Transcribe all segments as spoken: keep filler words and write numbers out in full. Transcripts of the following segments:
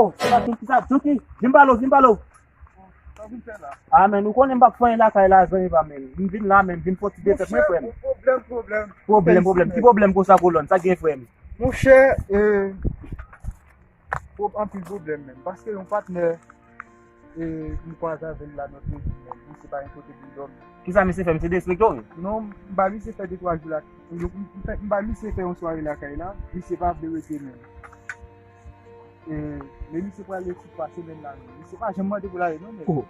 Oh, se pa tout ki sa, Djouki, vin pale w, vin pale w. Sa w vin fè la? Ah, men, ou konnen m p ap fè anyen lakay la, zanmi pa m, men. M vin la, men, m vin fè yon ti defèt, mwen, frè m. Monchè, pwoblèm, pwoblèm. Pwoblèm, pwoblèm. Ki pwoblèm konsa, kolòn? Sa gen, frè m? Monchè, eh, pwob-, anpil pwoblèm, menm. Paske yon patnè, eh, m kwaze avè l la, lòt jou, menm. Misye pa gen kote pou l dòmi. Kisa misye fè? Misye derespekte w, wi? Non, m ba misye fè de twa jou la. M, m, m fè, m ba misye fè yon sware lakay la. Misye pa vle rete, menm. E, men misye prale sou twa semèn la, men misye pa janm mande pou l ale, non, men. Oh.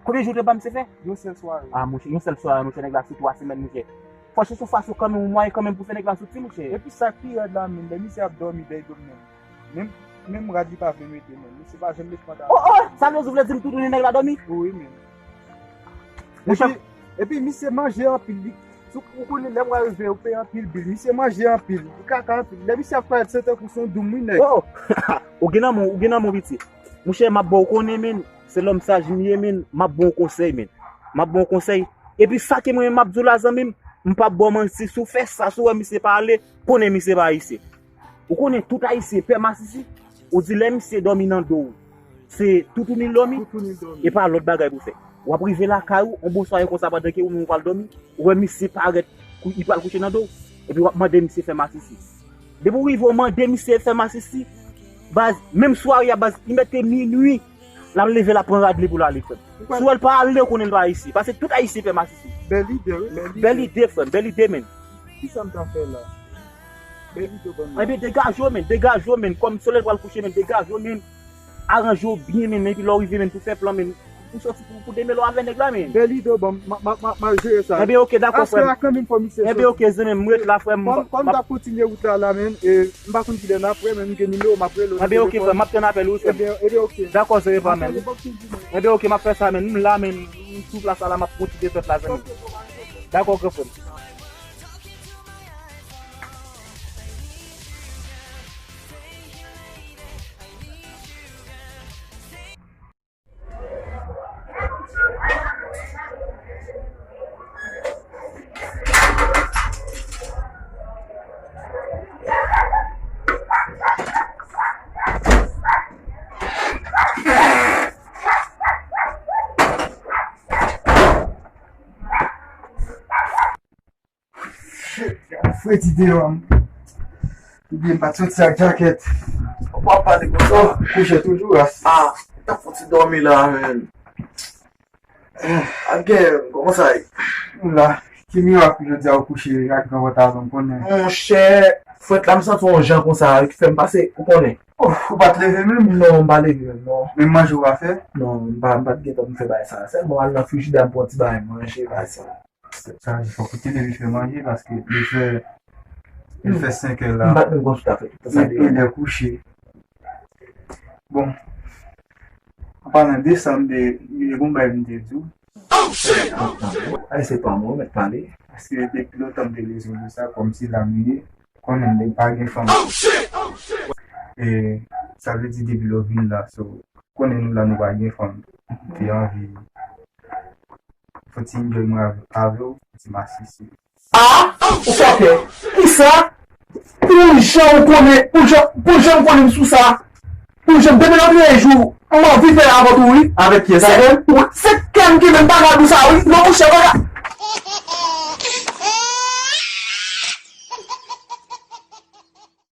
Konbyen jou te ban misye fè? Yon sèl sware. Ah, monchè, yon sèl sware, monchè, nèg la sou twa semèn, monchè. Fò chèche yon fason kanmenm, yon mwayen kanmenm pou fè nèg la soti, monchè. Epi sa k pi rèd la, men, lè misye ap dòmi dèyè do m, men. Menm, menm rad li pa vle mete, men. Misye pa janm met pantalon. Oh, oh, sa vle di, vle di m toutouni nèg la dòmi? Wi, men. Monchè. Epi, epi misye manje anpil, li, si w konnen lè mwa rive, ou peye anpil bil. Misye manje anpil, li kaka anpil. Lè misye ap parèt, se tankou se yon doum, wi, nèg. Oh! Ou gen nan men w, ou gen nan men w, piti. Monchè, m ap ba w konnen, men, se lòm saj m ye, men, m ap ba w konsèy, men. M ap ba w konsèy. Epi sa ke mwen, m ap di w la, zanmi m, m p ap ba w manti, si w fè sa, si w wè misye pa ale, konnen misye pa ayisyen. Ou konnen tout ayisyen pè masisi. Ou di lè misye dòmi nan do w, se toutouni l dòmi. Toutouni l dòmi. E pa lòt bagay pou fè. W ap rive lakay ou, yon bon sware konsa pandan ke ou menm ou pral dòmi, ou wè misye parèt, kou-, li pral kouche nan do w. Epi w ap mande misye fè masisi. Depi w rive, w mande misye fè masisi, baz, menm sware a, baz, li mèt te minui, l ap leve, l ap pran rad li pou l ale, frè m. Si w wè l pa ale, ou konnen l pa ayisyen. Paske tout ayisyen pè masisi. Bèl ide, wi, bèl ide. Bèl ide, frè m, bèl ide, men. Kisa m ta fè la? Bèl ide w ban m la. Ebyen, degaje w, men, degaje w, men. Kòm solèy pral kouche, men, degaje w, men. Aranje w byen, men, epi lè w rive, men, pou fè plan, men, pou sòti, pou, pou demele w avè nèg la, men. Bèl ide w ban m, m, m, m, m ap jere sa. Ebyen, oke, dakò, frè m. Aspè a kanmenm fò misye soti. Ebyen, oke, zanmi m, m ret la, frè m. Kòm, kòm m t ap kontinye wout la, la, men, e, m pa konn kilè n ap wè, men m gen nimewo, m ap rele w nan telefòn. Ebyen, oke, frè m, m ap tann apèl ou, frè m. Ebyen, ebyen, oke. Dakò, zanmi pa m, men. Ebyen, oke, m ap fè sa, men. M la, men, m sou plas la, la, m ap kontinye fèt la, zanmi. Dakò, gran frè m. Shit, gade fredi deyò a. Oubyen m pa t soti ak jakèt. Ou pa pale konsa. Oh, kouche toujou, ras. Ah, ou t ap fouti dòmi la, men. Ah, gen, kòman sa ye? M la. Ki mirak pou jodi a ou kouche ak gran pantalon, m konnen. Monchè, frèt la, m santi yon jan konsa, ki fè m pase, ou konnen. Oh, ou pa t leve menm? Non, m pa leve menm, non. Menm manje ou pa fè? Non, m pa, m pa t gen tan pou m fè bagay sa. Sèlman al nan frijidè, m pran ti bagay manje, bagay sa. Sa, fòk ou te leve fè manje, paske lè fè, lè fè senk è la. M pa t menm konn si w ta fè tout sa. E, e lè kouche. Bon, an palan de sa, m te, e gon bagay m te di w. Ay, se pa mwen, ou mèt pale. Paske depi lontan m te bezwen de sa, kòmsi la m ye, konnen m pa gen fanm. E sa vle di depi lè w vin la, so, konnen nou la, nou pa gen fanm. M te anvi fè ti enjoy mwen avè, avè w, ti masisi. Ah, ou fòkè. Kisa? Pou jan ou konnen, pou jan, pou jan ou konnen m sou sa. Pou jan, depi nan premye jou, m anvi fè avè w tou, wi. Avèk kiyès? Avè m? Wi, se kè m ki menm pa ka di w sa, wi. Non, monchè, pa ka.